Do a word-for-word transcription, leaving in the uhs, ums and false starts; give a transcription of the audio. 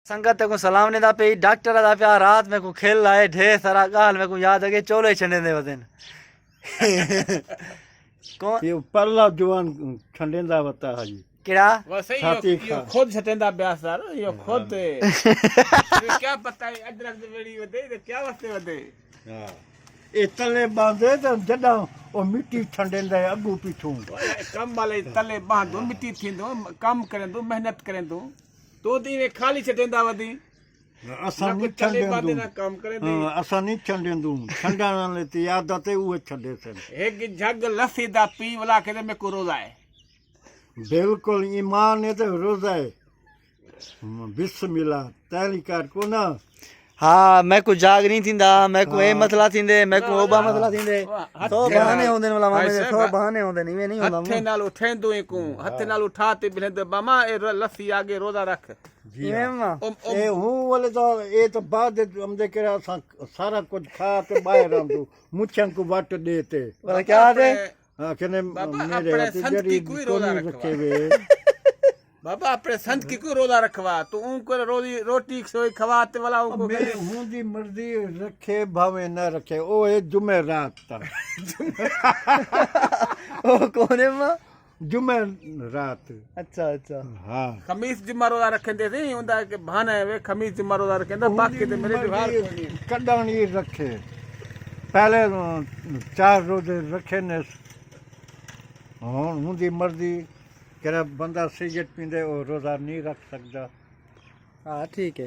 سنگت تیکوں سلام ݙیندا پئی، ڈاکٹر آہدا پیا، رات میکوں کھل آئے، ڈھیر سارا ڳالھ میکوں یاد اڳے چولے چھنڈیندے ودن۔ کون؟ یہ پرلا جوان چھنڈیندا وتا ہے جی۔ کیڑا؟ وہ صحیح چھاتی یہ کھا۔ خود چھٹیندا پیا سر، یہ خود یہ کیا پتہ ہے ادرک دی ویڑی ودے تے کیا واسطے ودے۔ ہاں۔ اے تلے باندھے تے جڈاں او مٹی چھنڈیندا ہے اگوں پچھوں۔ کم والے تلے باندھو مٹی تھیندو، کم کریندو، محنت کریندو۔ تو تے ایویں خالی چھٹیندا ودی۔ اساں نہ نہیں کوئی تلے باندھے چھنڈیندوں۔ نہ کم کریندے۔ ہاں، اساں نہیں چھنڈیندوں۔ چھنڈن والے تے عادت ہے اوہ چھڈے سن۔ ایک جھگ لسی دا پی ولا کے تے میکو روزہ ہے۔ بالکل ایمان ہے تے روزہ ہے۔ ہم، بسم اللہ تحلی کر کو نا۔ ہاں، میکوں جاگ نہیں تھیندا، میکوں اے مسئلہ تھیندے، میکوں او با مسئلہ تھیندے۔ سو بہانے ہوندے نے علماء دے، سو بہانے ہوندے نے، ایویں نہیں ہوندا۔ ہتھے نال اٹھیندو ایکوں، ہتھے نال اٹھا تے بلند بابا اے ر- لسی آگے روزہ رکھ۔ جی ہاں۔ ایویں۔ او- او- اے ہوں والے تو اے تو بعد ہم دے کے اساں سارا کچھ کھا تے باہر آندو مچھاں کو وٹ دے تے۔ بھلا کیا دے؟ ہاں، کہنے بابا میرے اپنے ہاتھ سنت جڑی کی کوئی روزہ کوئی رکھوا۔ رکھے وے۔ بابا اپنے سنت کی کوئی روزہ رکھوا، تو اون کو روزی روٹی سوئی کھوا تے والا اون کو میرے ہوں دی مرضی رکھے بھاویں نہ رکھے، او اے جمعہ رات تا۔ او کون ہے ماں؟ جمعہ رات۔ اچھا اچھا۔ ہاں۔ خمیس جمعہ روزہ رکھندے سی، اوندا کہ بہانہ ہے وے، خمیس جمعہ روزہ رکھندا، باقی تے میرے جوار کوئی نہیں۔ کڈاں نہیں رکھے۔ پہلے چار روزے رکھے نے۔ ہن ہوں دی مرضی، کہڑا بندہ سگریٹ پیندے او روزہ نہیں رکھ سکدا۔ ہاں ٹھیک ہے۔